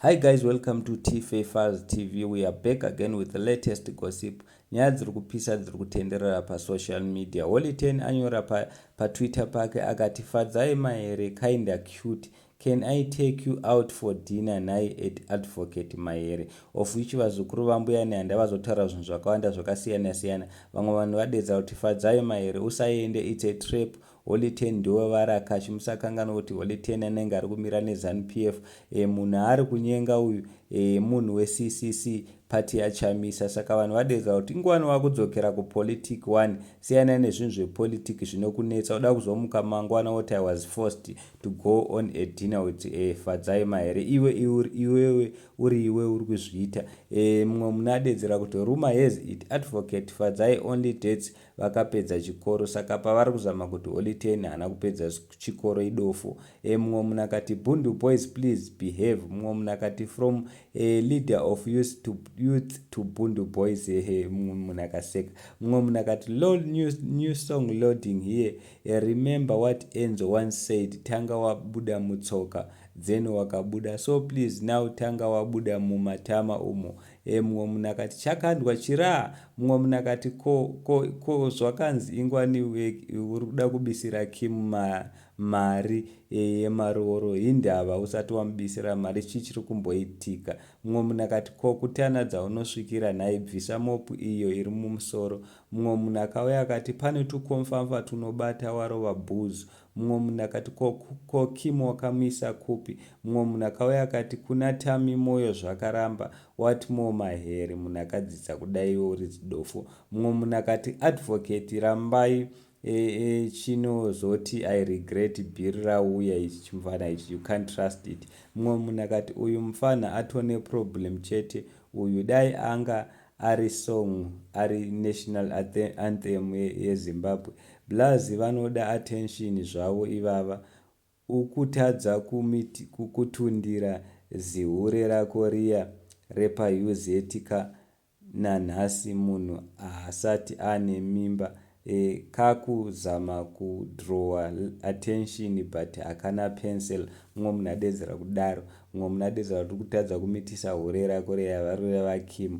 Hi guys, welcome to TFA Files TV. We are back again with the latest gossip. Nyaya dziri kupisa dziri kutenderera pasocial media. Holy Ten anyora paTwitter pa pake akati, "Fadzai Mahere kinda cute. Can I take you out for dinner nhai at Advocate Mahere?" Of which vazukuru vambuya Nehanda vazotaura zvinhu zvakawanda zvakasiyana siyana. Vamwe vanhu vadedza kuti, "Fadzai Mahere, usaende, it's a trap. Holy Ten ndiwo varakashi." Musakanganwa kuti Holy Ten anenge ari kumira neZANU PF. Munhu ari kunyenga uyu munhu weCCC, party yaChamisa. Saka vanhu vadedza kuti ingwani wakudzokera kupolitic one, siyanai nezvinhu zvepolitiki zvinokunetsa. Uda kuzomuka mangwana woti, "I was forced to go on a dinner with Fadzai Mahere." Iwe iwewe uri iwe uri kuzviita. Mumwe munhu adedzera kuti, "Rumor has it Advocate Fadzai only dates vakapedza chikoro." Saka pavari kuzama kuti Holy Ten haana kupedza chikoro, idofo. Mumwe munhu akati, "Bundu boys, please behave." Mumwe munhu akati, "From a leader of youth to Bundu Boys." Ehe, mumwe munhu akaseka. Mumwe munhu akati, "Lol, new song loading here. Remember what Enzo once said, tanga wabuda mutsoka then wakabuda. So please now tanga wabuda mumatama umo." Mumwe munhu akati, "Chakandwa chiraa." Mumwe munhu akati, Ko zvakanzi ingwani uri kuda kubisira Kim mari yemaroro? Hindava usati wamubisira mari? Chii chiri kumboitika?" Mumwe munhu akati, "Ko kutana dzaunosvikira nhai? Bvisa mopu iyo iri mumusoro." Mumwe munhu akauya akati, "Pane tukomfamfa tunobata warova bhuzu." Mumwe munhu akati, Ko Kim wakamisa kupi?" Mumwe munhu akauya akati, "Kuna Tami Moyo zvakaramba, what more Mahere? Munhu akadzidza kudaiwo uri zidofo." Mumwe munhu akati, "Advocate rambai chinozoti I regret bhiri rauya ichi. Chimufana ichi, you can't trust it." Mumwe munhu akati, "Uyu mufana atone problem chete uyu. Dai anga ari song, ari national anthem yeZimbabwe. Blazi vanoda attention zvavo ivava. Ukutadza kutundira zihure rako riya repaUZ ka nanhasi munhu haasati ane mimba. Kakuzama kudrowa attention but hakana pencil." Mumwe munhu adedzera kudaro. Mumwe munhu adedzera kuti, "Kutadza kumitisa hure rako riya vari vaKim."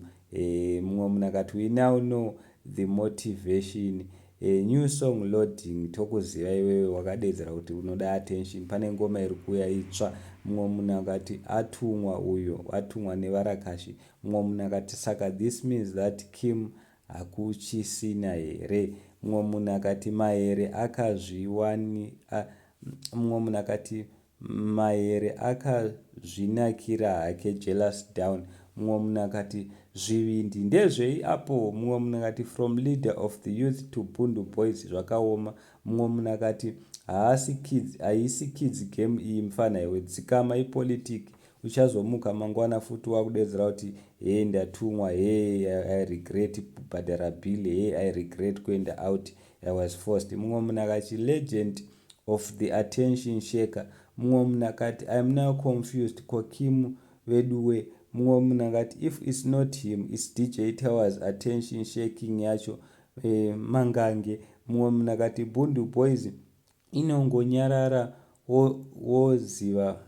Mumwe munhu akati, "We now know the motivation. New song loading. Tokuziva iwewe wakadedzera kuti unoda attention. Pane ngoma iri kuuya itsva." Mumwe munhu akati, "Atumwa uyo, atumwa nevarakashi." Mumwe munhu akati, "Saka this means that Kim hakuchisina here?" Mumwe munhu akati, "Mahere akazviwani." Mumwe munhu akati, "Mahere akazvinakira hake, jealous down." Mumwe munhu akati, "Zvivindi ndezvei apo?" Mumwe munhu akati, "From leader of the youth to Bundu Boys, zvakaoma." Mumwe munhu akati, "Haisi kids game iyi mufana iwe, dzikama, ipolitiki. Uchazomuka mangwana futi wakudedzera kuti, hee, ndatumwa, he, I regret kubhadhara bill, he, I regret kuenda out, I was forced." Mumwe munhu akati, "Legend of the attention shaker." Mumwe munhu akati, "I am now confused. Ko Kim veduwe?" Mumwe munhu akati, "If it's not him, it's DJ Towers. Attention shaking yacho mangange." Mumwe munhu akati, "Bundu Boys inongonyarara woziva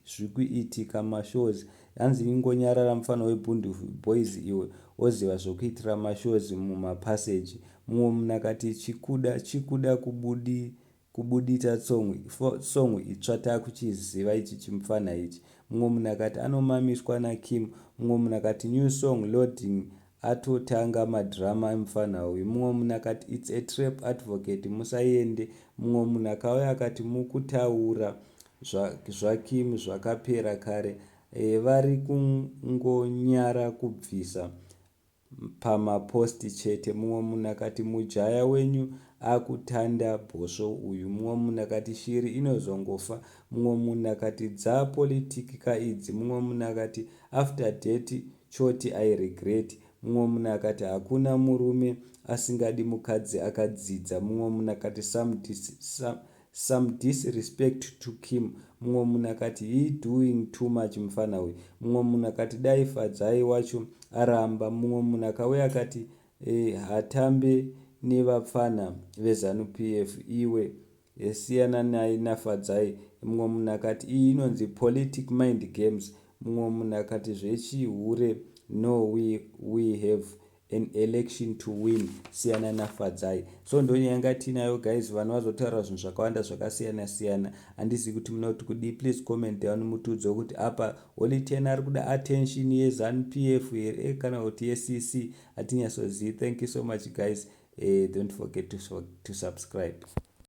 zvekuitika mashows." Hanzi, "Ingonyarara mufana weBundu Boys iwe, woziva zvokuitira mashows mumapaseji." Mumwe munhu akati, "Chikuda chikuda kubudita song itsva, takuchiziva ichi chimufana ichi." Mumwe munhu akati, "Anomamiswa naKim." Mumwe munhu akati, "New song loading. Atotanga madhirama emufana uyu." Mumwe munhu akati, "It's a trap, Advocate, musaende." Mumwe munhu akauya akati, "Mukutaura zvaKim zvakapera kare. Vari kungonyara kubvisa pamaposti chete." Mumwe munhu akati, "Mujaya wenyu akutanda bhosvo uyu." Mumwe munhu akati, "Shiri inozongofa." Mumwe munhu akati, "Dzapolitiki kaidzi." Mumwe munhu akati, "After date choti I regret." Mumwe munhu akati, "Hakuna murume asingadi mukadzi akadzidza." Mumwe munhu akati, "Some disrespect to Kim." Mumwe munhu akati, "He doing too much mufana uyu." Mumwe munhu akati, "Dai Fadzai wacho aramba." Mumwe munhu akauya akati, "Hatambe nevapfana veZANU PF iwe." Siyana naye naFadzai. Mumwe munhu akati iyi inonzi politic mind games. Mumwe munhu akati zvechihure no, we have an election to win, siyana naFadzai. So ndonyaya yanga tiinayo, guys. Vanhu vazotaura zvinhu zvakawanda zvakasiyana siyana. Handizivi kuti munoti kudii. Please comment down, mutiudze kuti apa Holy Ten ari kuda attention yeZANU PF here kana kuti yeCC. Hatinyatsozivi. Thank you so much, guys. Don't forget to subscribe.